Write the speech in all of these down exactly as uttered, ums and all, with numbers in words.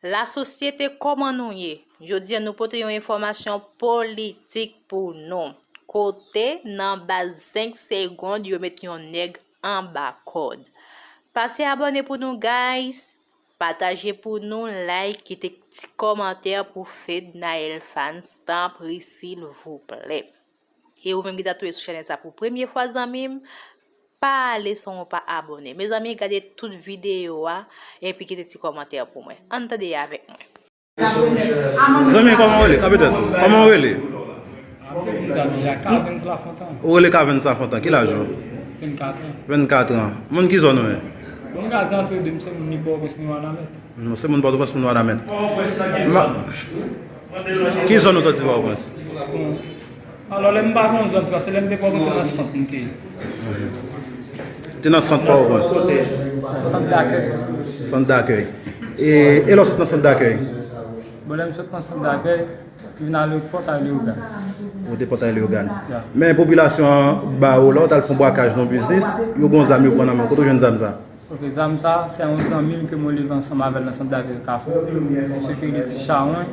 Lasosyete, kòman nou ye? Jodi a, nou pote yon enfòmasyon politik pou nou. Kote nan baz senk segonn yo met yon nèg anba kòd. Pase abòne pou nou, guys. Pataje pou nou, like, kite ti kòmantè pou Fednaelle Fans, tanpri, silvouplè. E ou menm ki ta tonbe sou chanèl sa pou premye fwa, zanmi m, pa ale san w pa abòne. Mezanmi, gade tout videyo a, epi kite ti kòmantè pou mwen. Ann tande avèk mwen. Zanmi, kòman w rele? Kanpe tèt ou. Kòman w rele? Ou rele Cavens Lafontan. Ki laj ou? Vennkat an. Vennkat an. Moun ki zòn ou ye? Bon, m ka di antre de, m se moun ni Pòtoprens ni Wanament. Nou se moun Pòtoprens, moun Wanament. Ma- Ki zòn ou soti Pòtoprens? Bon, alò, lè m pa gen yon zòn, paske lè m te Pòtoprens, se nan sant m te ye. Te nan sant Pòtoprens? Sant dakèy. Sant dakèy. E, e lè w sot nan sant dakèy? Bon, lè m sot nan sant dakèy, m vin ale Pòtay Leyogàn. Ou te Pòtay Leyogàn. Ya. Men popilasyon an ba ou, lè w t al fè yon brakaj nan yon biznis, yo gen yon zam yo pran nan men w. Kote w jwenn zam sa? Ok, zam sa, se yon zanmi m ke mwen leve ansanm avè l nan sant dakèy Kafou. Misye te rele Ti Chawony,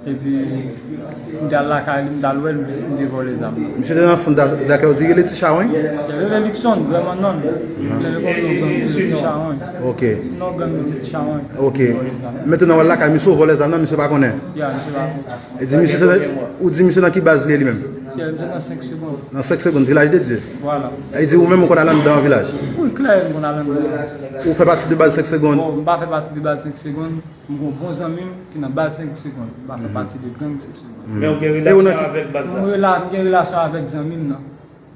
epi m te al lakay li, m t al wè l, m te vòlè zam. Misye te nan sant da- dakèy ou di rele Ti Chawony? Li rele Luckson, vrèman non l. Lè l konn non gang li, Ti Chawony. Ok. Non gang li, Ti Chawony. Ok. Vòlè zam. Mentnan w al lakay misye, w vòlè zam nan, misye pa konnen? Ya, misye pa konnen. E di misye se, ou di misye nan ki baz li ye li menm? Ya, misye nan senk segonn. Nan senk segonn, Vilaj de Dye. Vwala. E di ou menm ou konn al anndan Vilaj? Wi, klè, m konn al anndan. Ou fè pati de baz senk segonn? Bon, m pa fè pati de baz senk segonn. M gen yon bon zanmi m ki nan baz senk segonn. M pa fè pati de gang senk segonn. Men ou gen relasyon avèk baz la? M rela- m gen relasyon avèk zanmi m nan.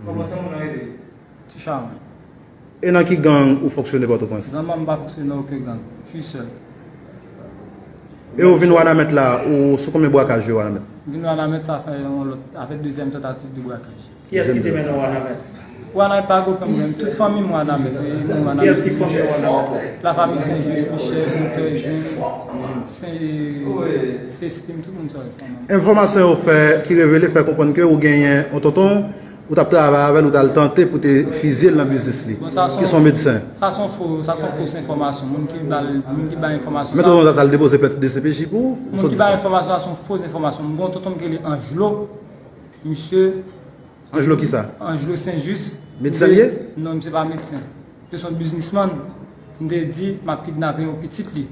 Kòman zanmi w nan rele? Ti Chawony. E nan ki gang ou fonksyone Pòtoprens? Zanmi m pa fonksyone nan okenn gang. Fusel. E ou vin Wanament la, ou sou konbyen brakaj yo Wanament? M vin Wanament, sa fè yon lòt, avèk dezyèm tantativ de brakaj. Kiyès ki te mennen w Wanament? Wanament pa gen okenn pwoblèm. Tout fanmi m Wanament, e nou Wanament. Kiyès ki fanmi w Wanament? Lafanmi Sen Jis, Michel, Doktè Jean, Sen Estim, tout moun sa yo fanmi m. Enfòmasyon yo fè, ki revele, fè konprann ke ou genyen yon tonton, ou t ap travay avè l, ou t al tante pou te fizye l nan biznis li, ki se yon medsen. Sa se yon fo, sa se yon fo enfòmasyon. Moun ki ba l, moun ki bay enfòmasyon sa. Men tonton an t al depoze plent D C P J pou ou? Moun ki bay enfòmasyon sa se yon fo enfòmasyon. M gen yon tonton m ki rele Anjlo. Misye Anjlo kisa? Anjlo Sen Jis. Medsen li ye? Non, misye pa medsen. Misye se yon biznismann. M te di m ap kidnape yon pitit li.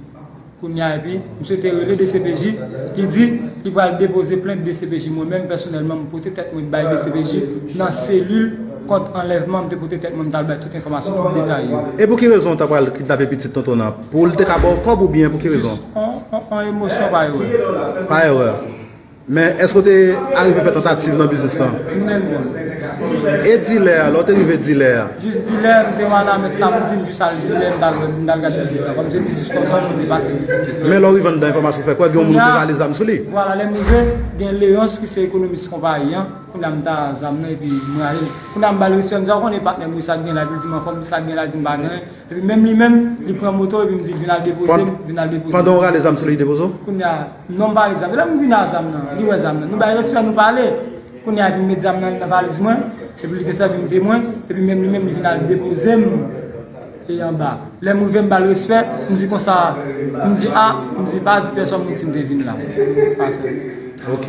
Kounye a, epi, misye te rele D C P J, li di li pral depoze plent D C P J. Mwen menm, pèsonèlman, m pote tèt mwen bay D C P J nan selil kont anlèvman, m te pote tèt mwen, m t al bay tout enfòmasyon, tout detay yo. E pou ki rezon w ta pral kidnape pitit tonton nan? Pou l te ka ba w kòb oubyen pou ki rezon? Jis on, on, on emosyon, pa erè. Pa erè. Men èske w te arive fè tantativ nan biznis lan? Menm bon. E dilè a, lè w te rive dilè a? Jis dilè, m te Wanament samdi, m jis al dilè, m t al, m t al gade biznis lan. Kòm se biznis tonton m, m te pase vizite. Men lè w rive anndan, enfòmasyon fè kwè gen yon moun ki te rale zam sou li. Vwala, lè m rive, gen Leonce ki se ekonomis konpayi an. Kounye a m ta zam nan epi m rale l. Kounye a m ba l respè, m di, "A, w konnen patnè m, wi, sa k gen la?" Epi l di m anfòm, sa k gen la, di m pa gen anyen. Epi menm li menm, li pran moto epi m di l vin al depoze m, vin al depoze m. Pandan w rale zam sou li, li depoze w? Kounye a, non, m pa rale zam. Lè m vin a zam nan, li wè zam nan. Nou bay respè, nou pale. Kounye a, epi m met zam nan nan valiz mwen, epi li te sèvi m temwen, epi menm li menm, li vin al depoze m e anba. Lè m rive, m ba l respè, m di konsa, m di, "A," m di, "pa di pèsòn moun si m te vin la." Pase. Ok.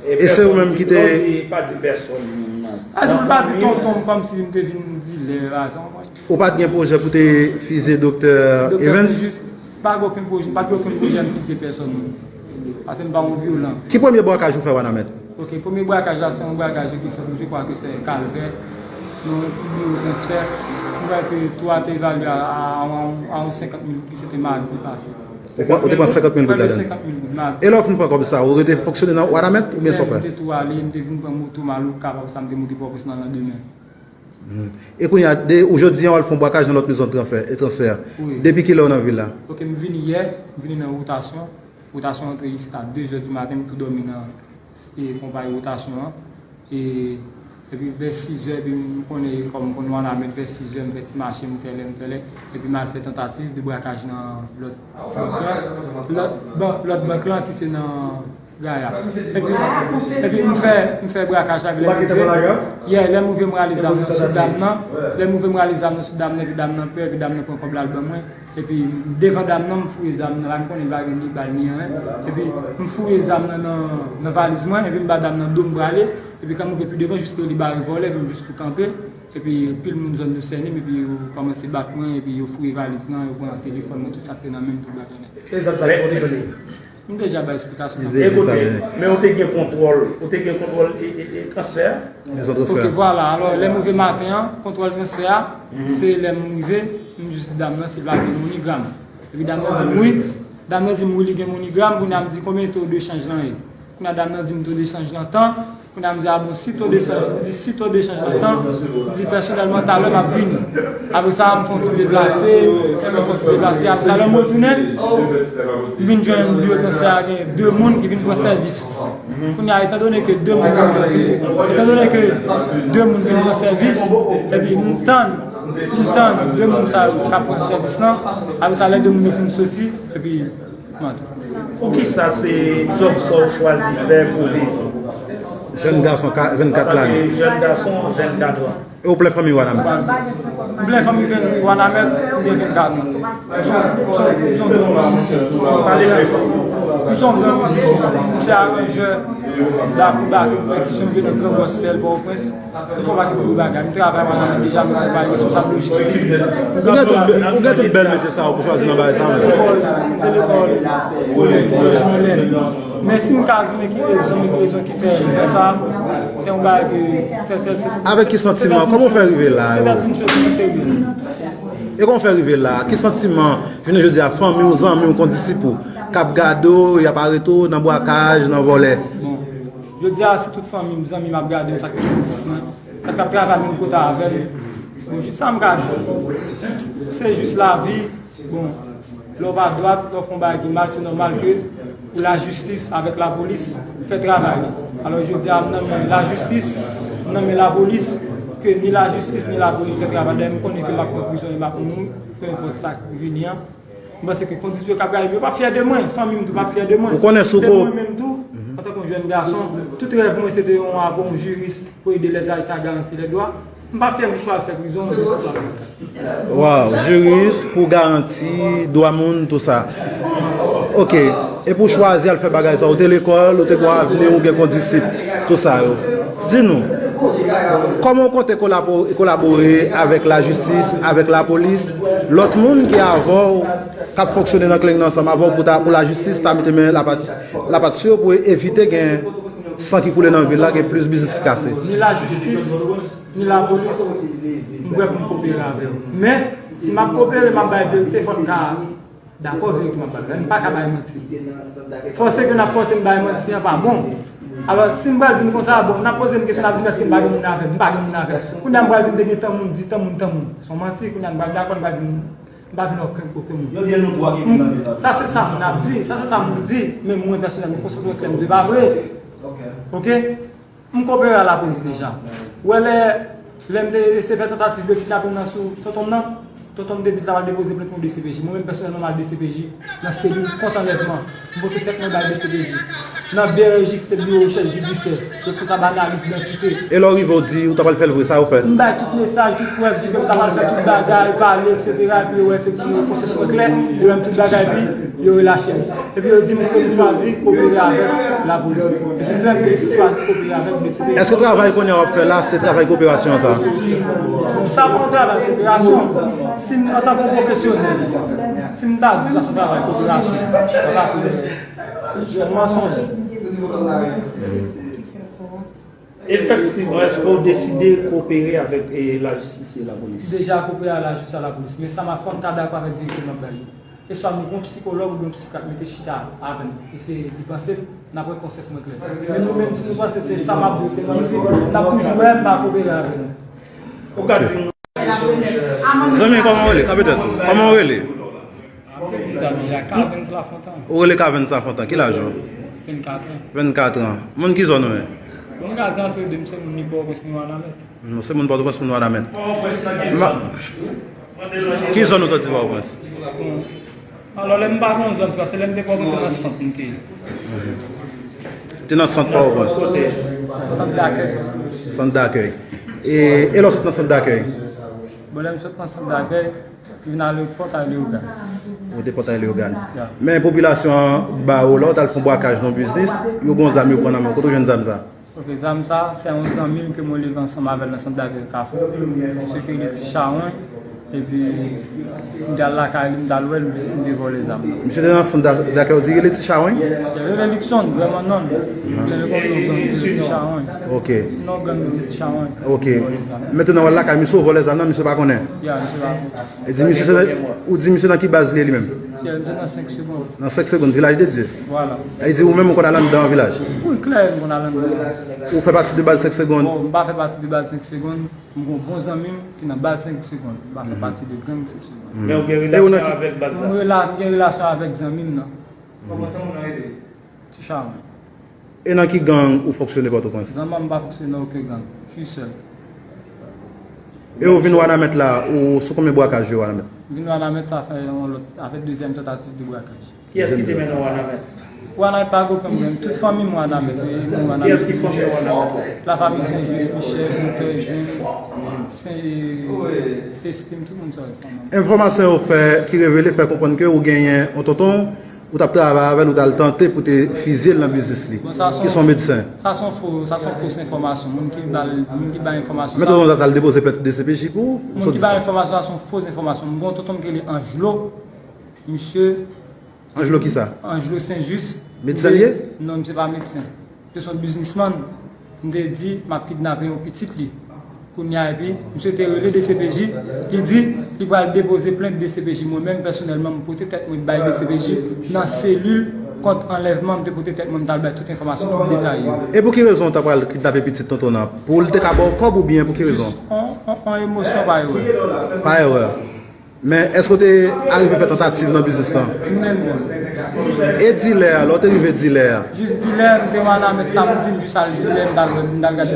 E se ou menm ki te. Lè w di pa di pèsòn moun nan. A di m pa di tonton m kòmsi m te vin dilè la, sa w konprann? Ou pa t gen pwojè pou te fizye Doktè Evans? Doktè Evans, pa gen okenn pwojè, m pa t gen okenn pwojè m fizye pèsòn moun. Paske m pa yon vyolan. Ki premye brakaj ou fè Wanament? Ok, premye brakaj la, se yon brakaj ki fèt, je crois que c'est Calvert, nan yon ti biwo transfè. M kwè ke tou a te evalye a, a, a, a yon senkant mil goud, se te madi pase. Ou pran, ou te pran senkant mil goud ladan l? Senkant mil goud, madi. E lè w fin pran kòb sa, ou rete fonksyone nan Wanament oubyen sa w fè? M te tou ale, m te vin pran moto m al Okap, apre sa m te moute Pòtoprens nan landemen. Hmm. E kounye a, de, ou jodi a, w al fè yon brakaj nan lòt mezon transfè, e transfè a. Wi. Depi kilè w nan vil la? Ok, m vini yè, m vini nan wotasyon. Wotasyon antre isit a de zè di maten, m tou dòmi nan, e, konpayi wotasyon an. E, epi vè sis zè, epi m konnen, kòm m konn Wanament, vè sis zè, m fè ti mache, m fè lè, m fè lè. Epi m al fè tantativ de brakaj nan lòt bank lan. Lòt, ban-, lòt bank lan ki se nan Gaya. Epi, epi m fè, m fè brakaj avè l. Epi yè, lè m rive m rale zam nan sou dam nan, lè m rive m rale zam nan sou dam nan, epi dam nan pè, epi dam nan pran kòb la l ban mwen. Epi devan dam nan, m foure zam nan la, m konnen li pa gen ni bal ni anyen. Epi m foure zam nan nan, nan valiz mwen, epi m ba dam nan do m prale. Epi kan m rive pi devan, jis li bare vòlè, epi m jis tou kanpe. Epi pil moun zòn yo sène m, epi yo kòmanse bat mwen, epi yo fouye valiz lan, yo pran telefòn mwen, tout sa k te nan men m, tout bagay nèt. E zam sa ki kote jwenn li? M deja bay esplikasyon sa. Ekoute, men ou te gen kontwòl, ou te gen kontwòl e, e, e transfè a? Mezon transfè. Ok, vwala. Alò, lè m rive maten an, kontwòl transfè a, se lè m rive, m jis di dam nan, se la gen MoneyGram. Epi dam nan di m wi. Dam nan di m wi, li gen MoneyGram, kounye a m di konbyen to de chanj lan ye. Kounye a dam nan di m to de chanj lan tan, kounye a m di a bon, si to de chanj, m di si to de chanj lan tan, m di pèsonèlman talè m ap vini. Apre sa, m fè yon ti deplase, m fè yon ti deplase, apre sa lè m retounen, m vin jwenn biwo transfè a gen de moun ki vin pran sèvis. Kounye a, etandone ke de moun, etandone ke de moun vin pran sèvis, epi m tann, m tann de moun sa yo k ap pran sèvis lan, apre sa lè de moun yo fin soti, epi Poukisa se djòb sa w chwazi fè pou viv? Jèn gason ka- vennkat lane. Antanke jèn gason, vennkat an. E w plen fanmi Wanament? M plen fanmi Wanament, m gen vennkat an. M se yon gran mizisyen. Pale pi fò. M se yon gran mizisyen. M se aranjè lakou, batri, pèkisyon, m jwe nan gran gospel Pòtoprens. M fè yon pakèt gwo bagay. M travay pandan deja, m travay responsab lojistik. Ou gen tout bè- ou gen tout bèl metye sa yo pou chwazi nan bagay sa yo. M te lekòl, m te lekòl, kolèj, mwen jwenn. Men si m ka rezimen ki rezon, ki rezon ki fè m fè sa, se yon bagay ke se sèl se. Avèk ki santiman? Kòman w fè rive la yo? Se une chose mystérieuse. E kòman w fè rive la? Ki santiman? Jounen jodi a, fanmi w, zanmi w, kondisip ou k ap gade w, y ap arete w nan bwakaj, nan vòlè. Bon. Jodi a, si tout fanmi m, zanmi m ap gade m, sa k te kondisip mwen, sa k t ap travay menm kote avè m, bon, jis sa m ka di. Se jis lavi. Bon, lè w pa dwat, lè w fè yon bagay ki mal, se nòmal ke pou lajistis avèk lapolis fè travay li. Alò, jodi a, m nan men lajistis, m nan men lapolis, ke ni lajistis, ni lapolis fè travay. Dayè, m konnen ke m ap pran prizon e m ap mouri, pe enpòt sa k vini an. M panse ke kondisip yo k ap gade m, yo pa fyè de mwen, fanmi m tou pa fyè de mwen. Ou konnen sou ko- Menm mwen menm tou, antanke yon jèn gason, tout rèv mwen se te yon avwa, yon jiris pou ede lèzayisyen a garanti lè dwa. M pa fyè m jis pou al fè prizon, m jis pou al. Waw, jiris pou garanti dwa moun, tou sa. Ok, e pou chwazi al fè bagay sa, ou te lekòl, ou te gen avni, ou gen kondisip, tou sa yo. Di nou, kòman w konte kolabo- kolabore avèk lajistis, avèk lapolis, lòt moun ki avè w, k ap fonksyone nan kleng nan ansanm avè w pou ta- pou lajistis ta mete men lapat- lapat sou yo pou evite gen san ki koule nan vil la, gen plis biznis ki kase? Ni lajistis, ni lapolis, m prè pou m kopere avè yo. Men, si m ap kopere, m ap bay verite, fò n ka dakò verite m ap bay la. M pa ka bay manti. Fòse ke n ap fòse m bay manti an pa bon. Alò, si m pral di n konsa, bon, n ap poze m kesyon, n ap di m èske m pa gen moun avè m, m pa gen moun avè m. Kounye a m pral di m te gen tan moun, di tan moun, tan moun. Se yon manti, kounye a m pral dakò, m pral di m, m pa vin okenn, okenn moun. Yo di nou twa ki vin nan vil la. Sa se sa moun ap di, sa se sa moun di, men mwen pèsonèlman, konsyans mwen klè, m di pa vre. Ok? M kopere a lapolis deja. Ou wè lè, lè m te eseye fè tantativ de kidnaping nan sou tonton m nan, tonton m te di l ta pral depoze plent pou D C P J. Mwen menm pèsonèlman m al D C P J nan selil kont anlèvman. M pote tèt mwen bay D C P J. Nan B R J ki se biwo rechèch jidisyè, responsab analiz idantite. E lè w rive w di ou ta pral fè l vre, sa yo fè? M bay tout mesaj, tout prèv, di ke m ta pral fè tout bagay, pale, etsetera. Epi yo wè efektivman yo konsyans mwen klè, yo wè m tout bagay, epi yo relache m. Epi yo di m ke m chwazi kopere avèk lapolis. Epi m chwazi kopere avèk D C P J. Èske travay kounye a w ap fè la, se travay koperasyon an sa? Sa pa yon travay koperasyon. Si m, antanke yon pwofesyonèl, si m ta di w sa se yon travay koperasyon, sa ta fè yon mansonj. Efektivman, èske w deside kopere avèk, e, lajistis e lapolis? M deja kopere avèk lajistis e lapolis, men sa m ap fè, m ta dakò avèk verite m ap bay yo. E swa nou gen yon sikològ oubyen yon sikat mete chita avè m, eseye li panse m, n ap wè konsyans mwen klè. Men nou menm, si nou panse se sa m ap di w se manti, n ap toujou wè m pa kopere avè nou. Ou ka di m. Zanmi, kòman w rele? Kanpe tèt ou. Kòman w rele? Sa deja Cavens Lafontan. Ou rele Cavens Lafontan, ki laj ou? Vennkat an. Vennkat an. Moun ki zòn ou ye? Bon, m ka di antre de, m se moun ni Pòtoprens ni Wanament. Non, se moun Pòtoprens, moun Wanament. Ki zòn ou soti Pòtoprens? Bon. Alò, lè m pa gen yon zòn, se paske lè m te Pòtoprens, se nan sant m te ye. Ou te nan sant Pòtoprens? Sant dakèy. Sant dakèy. E, e lè w sot nan sant dakèy? Bon, lè m sot nan sant dakèy, m vin ale Pòtay Leyogàn. Ou te Pòtay Leyogàn. Men popilasyon an ba ou, lè w t al fè yon brakaj nan biznis, yo gen zam yo pran nan men w. Kote w jwenn zam sa? Ok, zam sa, se yon zanmi m ke mwen leve ansanm avè l nan sant dakèy Kafou. Misye ke li Ti Chawen. Epi, m t al lakay li, m t al wè l, m te vòlè zam. Misye te nan sant dakèy, ou di rele Ti Chawen? Yo rele Luckson, vrèman non. Telefòn non, gang Ti Chawen. Ok. Non, gang Ti Chawen. Ok. Mentnan w al lakay misye, ou vòlè zam nan, misye pa konnen? Ya, misye pa konnen. E di misye se nan, ou di misye nan ki baz li ye li menm? Ya, misye nan senk segonn. Nan senk segonn, Vilaj de Dye. Vwala. E di ou menm ou konn al anndan Vilaj? Wi, klè, m konn al anndan Vilaj. Ou fè pati de baz senk segonn? Bon, m pa fè pati de baz senk segonn. M gon bon zanmi m ki nan baz senk segonn. M pa fè pati de gang senk segonn. Men ou gen relasyon avèk baz sa? M rela-, m gen relasyon avèk zanmi m nan. Kòman sa moun nan rele? Ti Chawen. E nan ki gang ou fonksyone Pòtoprens? Zanman m pa fonksyone nan okenn gang. Tou sèl. E ou vin Wanament la, ou sou konbyen brakaj yo Wanament? M vin Wanament sa fè yon lòt, avèk dezyèm tantativ de brakaj. Kiyès ki te mennen w Wanament? Wanament pa gen okenn pwoblèm. Tout fanmi m Wanament. E nou Wanament. Kiyès ki fanmi w Wanament? Lafami Sen Jis, Michèl, Moutè, Jen, Sen, Estim, tout moun sa yo fanmi m. Enfòmasyon yo fè, ki revele fè konprann ke ou genyen yon tonton, ou t ap travay avè l, ou t al tante pou te fizye l nan biznis li, ki se yon medsen. Sa se yon fo, sa se yon fos enfòmasyon. Moun ki ba, moun ki bay enfòmasyon sa. Men tonton w t al depoze plent D C P J pou ou? Moun ki bay enfòmasyon sa se yon fos enfòmasyon. M gen yon tonton m ki rele Anjlo, misye Anjlo kisa? Anjlo Sen Jis. Medsen li ye? Non, misye pa medsen. Misye se yon biznismann. M te di m ap kidnape yon pitit li. Kounye a, epi, misye te rele D C P J, li di li pral depoze plent D C P J. Mwen menm, pèsonèlman, m pote tèt mwen bay D C P J nan selil kont anlèvman, m te pote tèt mwen, m t al bay tout enfòmasyon detaye. E pou ki rezon w ta pral kidnape pitit tonton nan? Pou l te ka ba w kòb oubyen pou ki rezon? Jis on, on, on emosyon pa erè. Pa erè. Men, èske w te arive fè tantativ nan biznis lan? Menm. E dilè a, lè w te rive dilè a? Jis dilè, m te Wanament samdi, m jis al dilè, m t al, m t al gade